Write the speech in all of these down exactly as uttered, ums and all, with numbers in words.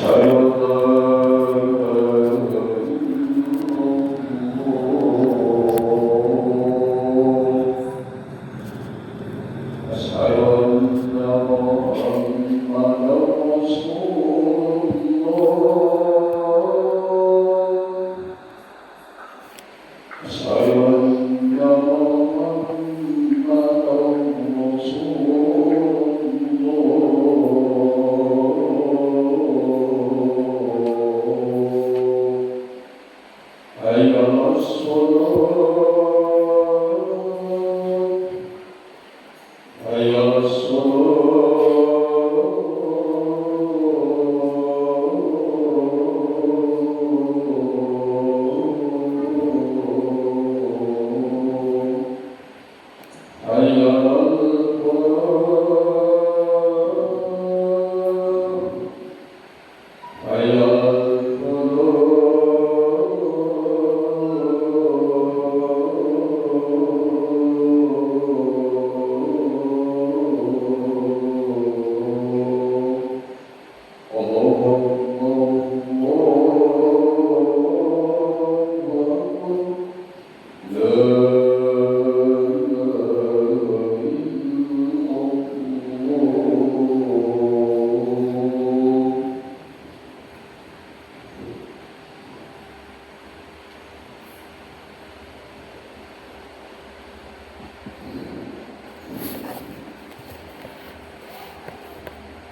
أشهد أن لا إله إلا الله. أشهد أن محمدا رسول الله. أشهد أن محمدا رسول الله. حي على الصلاة. حي على الصلاة. حي على الفلاح. حي على الفلاح. الله أكبر، الله أكبر. لا إله إلا الله.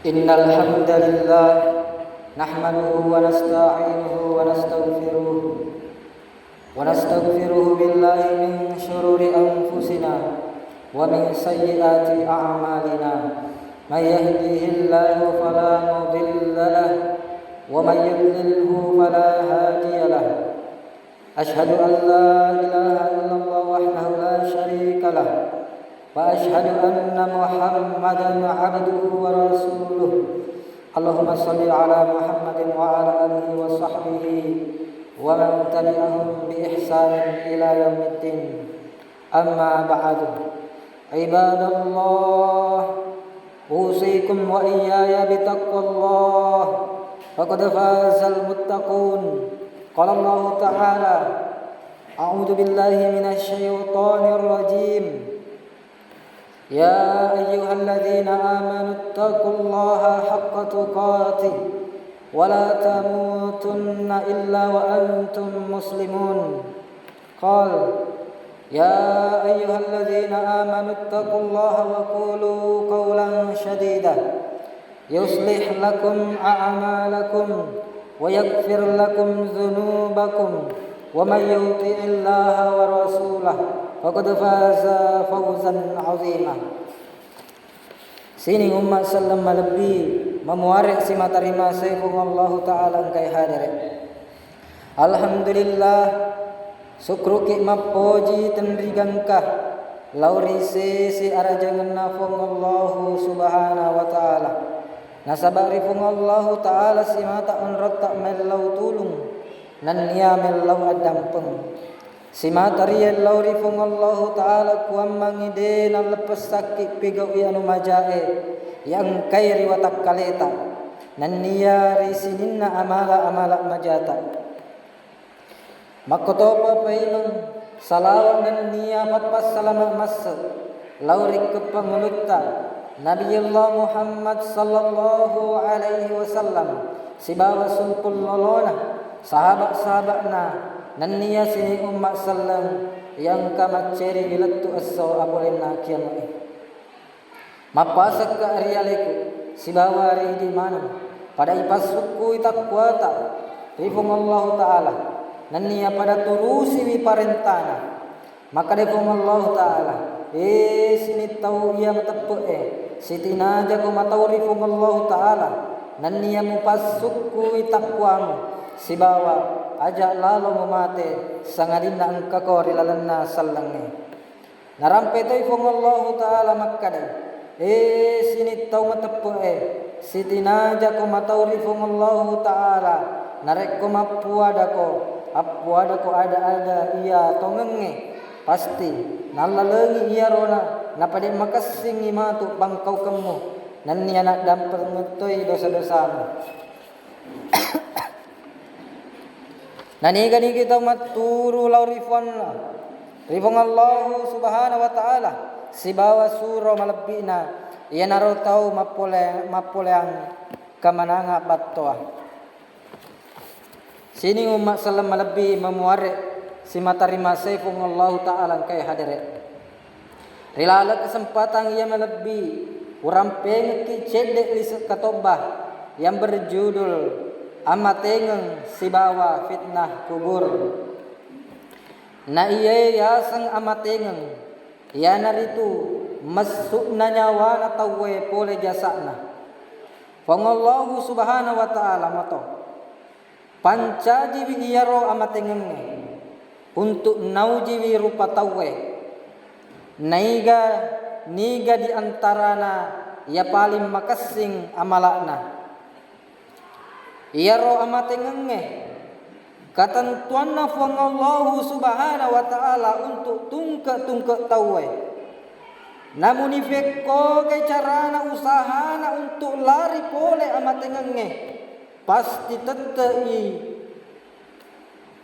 إن الحمد لله نحمده ونستعينه ونستغفره، ونستغفره بالله من شرور أنفسنا ومن سيئات أعمالنا. من يهده الله فلا مضل له، ومن يضلله فلا هادي له. أشهد أن لا إله إلا الله وحده لا شريك له، وأشهد أن محمدا عبده ورسوله. اللهم صل على محمد وعلى آله وصحبه ومن تبعهم بإحسان إلى يوم الدين. أما بعد، عباد الله، أوصيكم وإياي بتقوى الله، فقد فاز المتقون. قال الله تعالى: أعوذ بالله من الشيطان الرجيم. يا أيها الذين آمنوا اتقوا الله حق تقاته ولا تموتن إلا وأنتم مسلمون. قال: يا أيها الذين آمنوا اتقوا الله وقولوا قولا سديدا يصلح لكم أعمالكم ويغفر لكم ذنوبكم ومن يطع الله ورسوله فقد فاز فوزا عظيما. Sining umma selleng malebbi, mamuare simata rimase Puang Allahu Ta'ala engkae hadere. Alhamdulillah, sukkuruki mappoji tenrigangka lao ri sese arajangenna Puang Allahu Subhanahu wa Ta'ala. Nasaba ri Puang Allahu Ta'ala simata onrotta mellau tulung, nennia mellau addampeng. Simata riellau ri Puang Allahu Ta'ala kuammangi de nalleppessakki pigau'i anu majae iya engkae ri watakkaleta, nennia ri sininna amala-amala majata. Makkotopa paimeng salawa nennia pappassalama masse lao ri keppangulutta Nabiullah Muhammad sallallahu alaihi wasallam sibawa sumpung lolona, sahaba-sahaba'na, nennia sining umma selleng iya engka macceri lettu esso apolenna kiamat e. Mappasekka ri aleku sibawa ri idi maneng, pada ipassukkui takkuata ri Puang Allahu Ta'ala, nennia pada turusiwi parentana. Makkeda Puang Allahu Ta'ala, "E sining tau iya mateppe'e, sitinajako matau ri Puang Allahu Ta'ala, nennia mupassukkui takkuamu, sibawa aja lalo mumate, sangadinna engkako ri lalenna sellengnge." Narampe toi Puang Allahu Ta'ala makkeda, "E sining tau mateppe'e, sitinajako matau ri Puang Allahu Ta'ala, narekko mappuadako, appuadako ada-ada iya tongengnge, pasti nallalengi iyarona, napada makessingngi matu pangkaukemmu, nennia naddampeng toi dosa-dosamu." Naniga-niga tau matturu lao ri Puanna, ri Puang Allahu Subhanahu wa Ta'ala, sibawa suro malebbi'na, iyanaro tau mappole-, mappoleang kamananga battoa. Sining umma selleng malebbi mamuare simata rimasei Puang Allahu Ta'ala engkae hadere. Ri laleng kesempatan iya malebbi, urampengekki cedde lise katobba yang berjudul Amatengeng sibawa Fitnah Kubur. Na iyae yaseng amatengeng, iyanaritu messu'na nyawana tauwe pole jasa'na. Puang Allahu Subhanahu wa Ta'ala mato. Pancajiwi iyaro amatengengnge untuk naujiwi rupa tauwe. Naiga, niga di antarana iya paling makessing amala'na. Iyaro amatengengnge, katentuanna Puang Allahu Subhanahu wa Ta'ala untuk tungke-tungke tauwe. Namuni fekkogai carana usahana untuk lari pole amatengengnge, pasti tette'i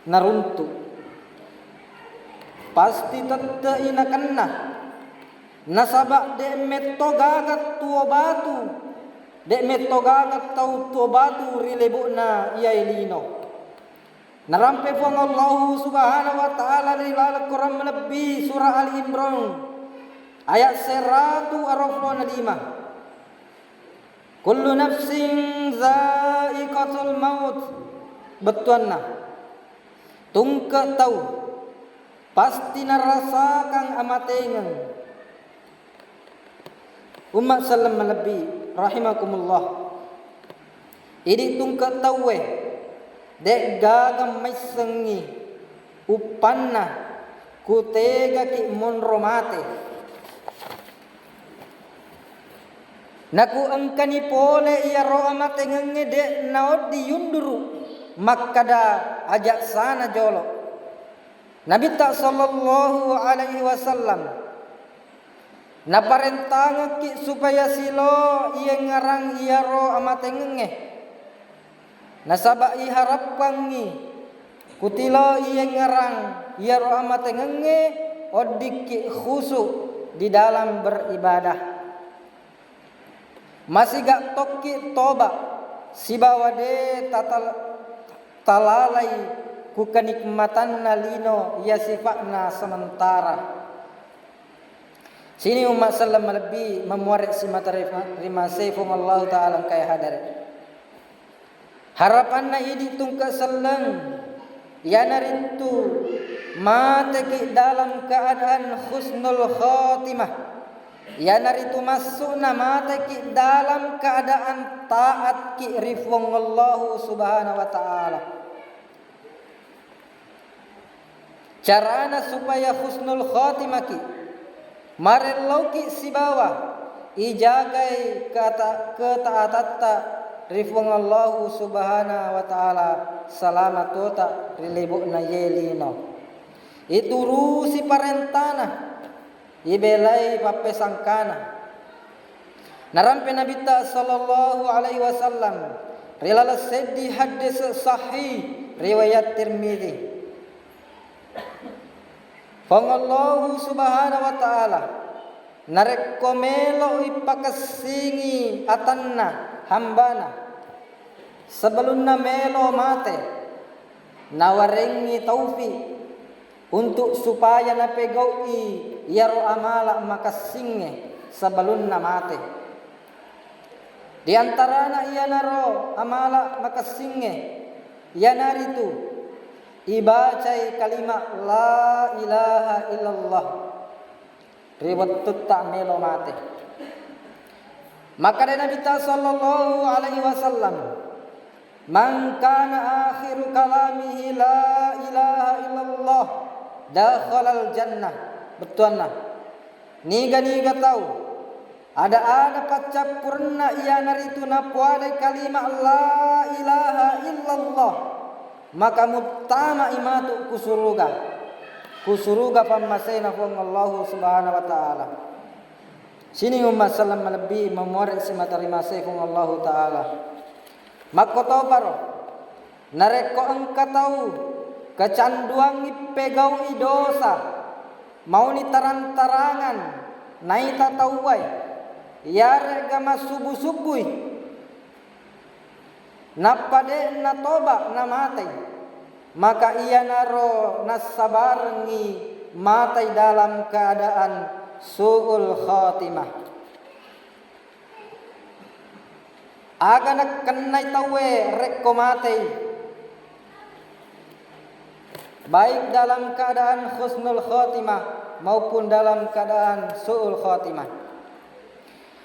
naruntu. Pasti tette'i nakenna. Nasaba de metto gaga tuo batu, de metto gaga tau tuo batu ri lebo'na iyae lino. Narampe Puang Allahu Subhanahu wa Ta'ala ri laleng Quran malebbi surah Ali Imran ayat seratu aruwa pulona lima. Kullu nafsin za'iqatul maut. Bettuanna, tungke tau pasti narasakang amatengeng. Umma selleng malebbi rahimakumullah. Idi tungke tauwe, de gaga maissengngi uppanna kutegaki monro mate. Naku engkani pole iyaro amatengengnge de naoddi yunduru makkada aja sana jolo. Nabitta sallallahu alaihi wasallam naparentangekki supaya silo iyengngarang iyaro amatengengnge. Nasaba iharappangngi kutilo iyengngarang iyaro amatengengnge oddikki khusu di dalam beribadah. Masiga tokki toba sibawa de tatal-, talalai ku kenikmatanna lino iya sifa'na sementara. Sini umma selleng malebbi mamuare simata rima-, rimasei Puang Allahu Ta'ala engkae hadere. Harapanna idi tungke selleng, iyanaritu mateki dalam keadaan husnul khotimah, iyanaritu massu'na mateki dalam keadaan taatki ri Puang Allahu Subhanahu wa Ta'ala. Carana supaya husnul khotimaki, marellauki sibawa ijagai kata-, ketaatatta ri Puang Allahu Subhanahu wa Ta'ala salama tota ri lebo'na ye lino. Iturusi parentana, ibelai pappesangkana. Narampe Nabitta sallallahu alaihi wasallam ri laleng seddi haddese sahih riwayat Tirmidzi. Puang Allahu Subhanahu wa Ta'ala narekko melo'i pakessingi atanna hambana, sebelumna melo mate, nawarengngi taufik untuk supaya napegau'i iyaro amala makessingnge sebelumna mate. Di antarana iyanaro amala makessingnge, iyanaritu ibacai kalima la ilaha illallah ri wettutta melo mate. Makkeda Nabitta sallallahu alaihi wasallam, "Man kana akhiru kalamihi la ilaha illallah, dakhalal jannah." Bettuanna, niga-niga tau ada-ada paccappurenna iyanaritu napoadai kalima la ilaha illallah, maka muttama'i matu ku suruga, ku suruga pammasena Puang Allahu Subhanahu wa Ta'ala. Sining umma selleng malebbi mamuare simata rimasei Puang Allahu Ta'ala. Makkotoparo, narekko engka tau kecanduangngi pegau'i dosa, mauni tarang-tarangan naita tauwae, iyare'ga massubbu-subbui, nappa de' natoba' namatai, maka iyanaro nassabarengngi matai dalam keadaan su'ul khatimah. Aga nakkennai tauwe rekko matei, baik dalam keadaan husnul khatimah maupun dalam keadaan su'ul khatimah.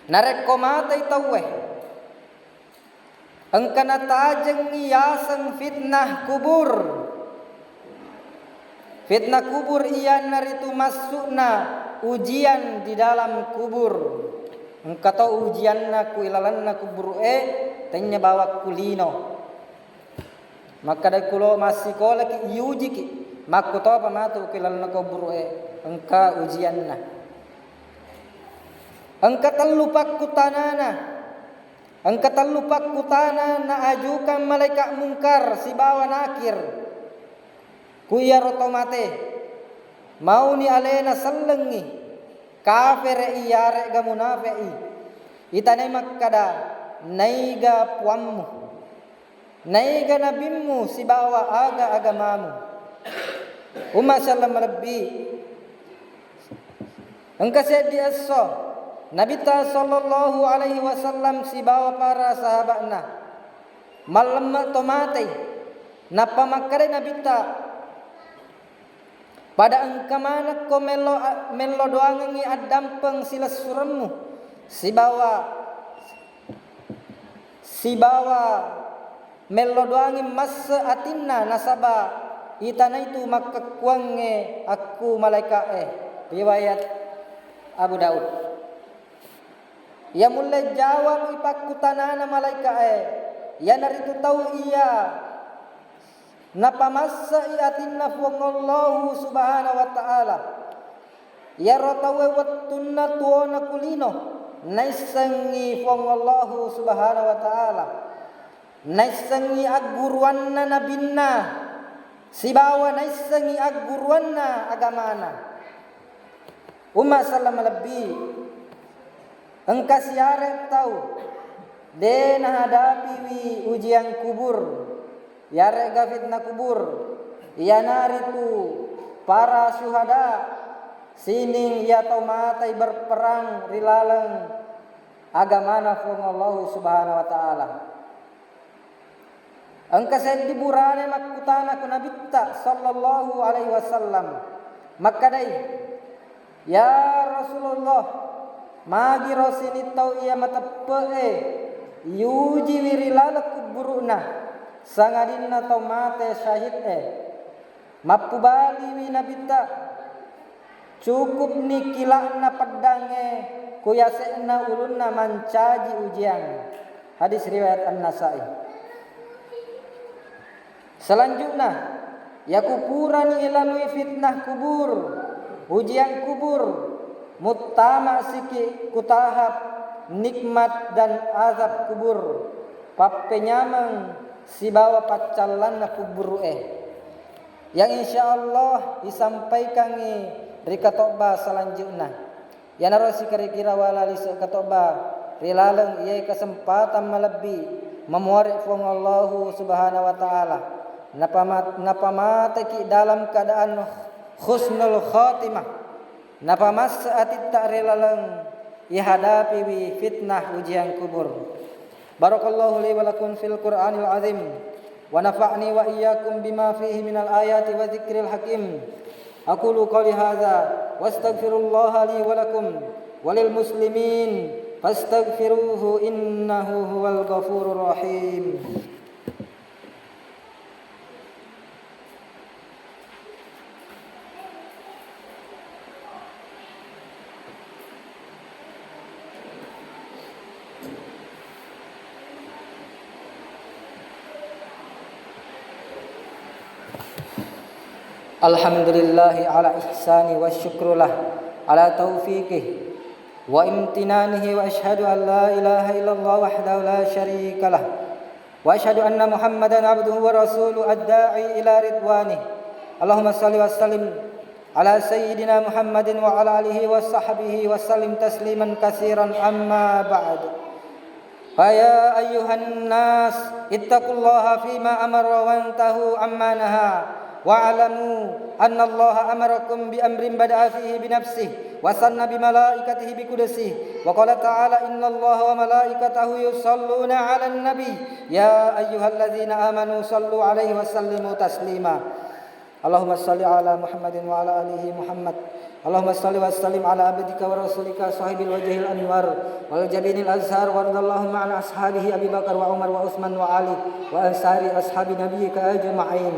Narekko matei tauwe, engka natajengngi yaseng fitnah kubur. Fitnah kubur iyanaritu massu'na ujian di dalam kubur. Engka to ujianna ku ilalenna kuburu'e, tennia bawang ku lino. Makkeda kulo massikolaki, iujiki, makkutopa matu ku ilalenna kuburu'e, engka ujianna. Engka tellu pakkutanana. Engka tellu pakkutana naajukang malaeka' Mungkar sibawa Nakir ku iyaro to mate. Mauni alena sellengngi, kafere'i iyare'ga munafe'i, itanai makkada, "Naiga puammu? Naiga nabimmu sibawa aga agamamu?" Umma selleng malebbi, engka seddi esso, Nabitta sallallahu alaihi wasallam sibawa para sahaba'na mallemme' to matei. Nappa makkedai Nabitta, "Pada engka manekko mello, mello doangengngi addampeng silessuremmu sibawa sibawa mello doangi masse atinna, nasaba itanaitu makkekkuangnge akku malaeka'e." Riwayat Abu Daud. Iya mulle jawab ipakkutanana malaeka'e, iyanaritu tau iya napamasse'i atinna Puang Allahu Subhanahu wa Ta'ala. Iyaro tauwe wettunna tuwona ku lino, naissengngi Puang Allahu Subhanahu wa Ta'ala, naissengngi agguruanna nabinna, sibawa naissengngi agguruanna agamana. Umma selleng malebbi, engka siare tau de nahadapiwi ujian kubur, iyare'ga fitnah kubur, iyanaritu para syuhada, sining iya tau matai berperang ri laleng agamana Puang Allahu Subhanahu wa Ta'ala. Engka seddi burane makkutana ku Nabitta sallallahu alaihi wasallam, makkedai, "Ya Rasulullah, magiro sining tau iya mateppe'e iujiwi ri laleng kubburu'na, sangadinna tau mate syahid'e?" Mappubaliwi Nabitta, "Cukupni kila'na peddangnge ku yase'na ulunna mancaji ujiang." Hadis riwayat An-Nasai. Selanjutna, yaku purani ilalui fitnah kubur, ujian kubur, muttama siki ku tahap nikmat dan azab kubur, pappenyameng sibawa paccallanna kuburu'e, yang insya Allah isampaikangngi ri katobba selanjutna. Iyanaro sikira-kira wala lise' katobba ri laleng iyae kesempatan malebbi mamuare' Puang Allahu Subhanahu wa Ta'ala, napama-, napamateki dalam keadaan husnul khatimah, napamasse atitta ri laleng ihadapiwi fitnah ujian kubur. Barakallahu li wa lakum fil Qur'anil azim, wa nafa'ni wa iyyakum bima fihi minal ayati wa dzikril hakim. Aqulu qawli hadza wa astaghfirullaha li wa lakum wa lil muslimin fastaghfiruhu innahu huwal ghafurur rahim. Alhamdulillahi ala ihsani wa syukrulah ala taufiqih wa imtinanihi wa asyhadu an la ilaha illallah wahdahu la syarikalah وأشهد أن محمدا عبده ورسوله الداعي إلى رضوانه. اللهم صل وسلم على سيدنا محمد وعلى آله وصحبه وسلم تسليما كثيرا، أما بعد. فيا أيها الناس، اتقوا الله فيما أمر وانتهوا عما نهى، واعلموا أن الله أمركم بأمر بدأ فيه بنفسه وثنى بملائكته بقدسه، وقال تعالى: إن الله وملائكته يصلون على النبي، يا أيها الذين آمنوا صلوا عليه وسلموا تسليما. اللهم صل على محمد وعلى آله محمد. اللهم صل وسلم على عبدك ورسولك صاحب الوجه الأنور والجبين الأزهر، وارض اللهم عن أصحابه أبي بكر وعمر وعثمان وعلي وأنصار أصحاب نبيك أجمعين،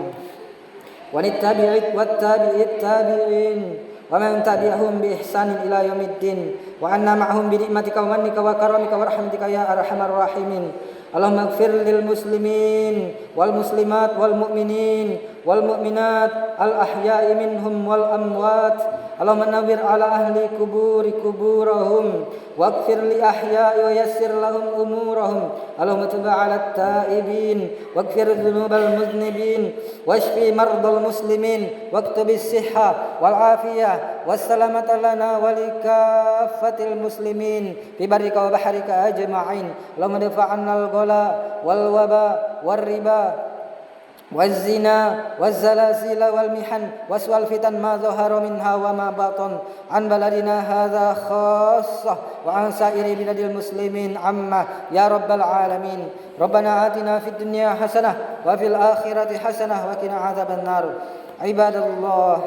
والتابع-، والتابع التابعين، ومن تبعهم بإحسان إلى يوم الدين، وعنا معهم بنعمتك ومنك وكرمك ورحمتك يا أرحم الراحمين. اللهم اغفر للمسلمين والمسلمات والمؤمنين والمؤمنات الأحياء منهم والأموات. اللهم نور على أهل القبور قبورهم، واغفر لأحياء ويسر لهم أمورهم. اللهم تب على التائبين، واغفر ذنوب المذنبين، واشف مرضى المسلمين، واكتب الصحة والعافية والسلامة لنا ولكافة المسلمين في برك وبحرك أجمعين. اللهم ادفع عنا الغلاء والوباء والربا والزنا والزلازل والمحن وسوء الفتن ما ظهر منها وما بطن عن بلدنا هذا خاصة وعن سائر بلاد المسلمين عامة يا رب العالمين. ربنا آتنا في الدنيا حسنة وفي الآخرة حسنة وقنا عذاب النار. عباد الله،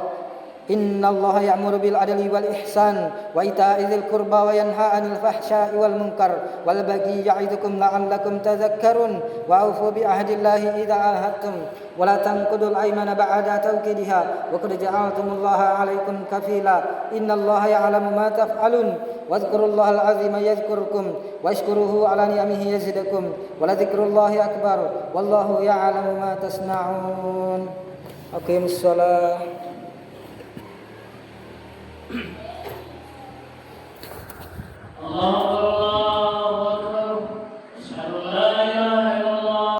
إن الله يأمر بالعدل والإحسان وإيتاء ذي القربى وينهى عن الفحشاء والمنكر والبغي يعظكم لعلكم تذكرون. وأوفوا بعهد الله إذا عاهدتم ولا تنقضوا الأيمان بعد توكيدها وقد جعلتم الله عليكم كفيلا. إن الله يعلم ما تفعلون. واذكروا الله العظيم يذكركم واشكروه على نعمه يزدكم ولذكر الله أكبر والله يعلم ما تصنعون. أقيموا الصلاة.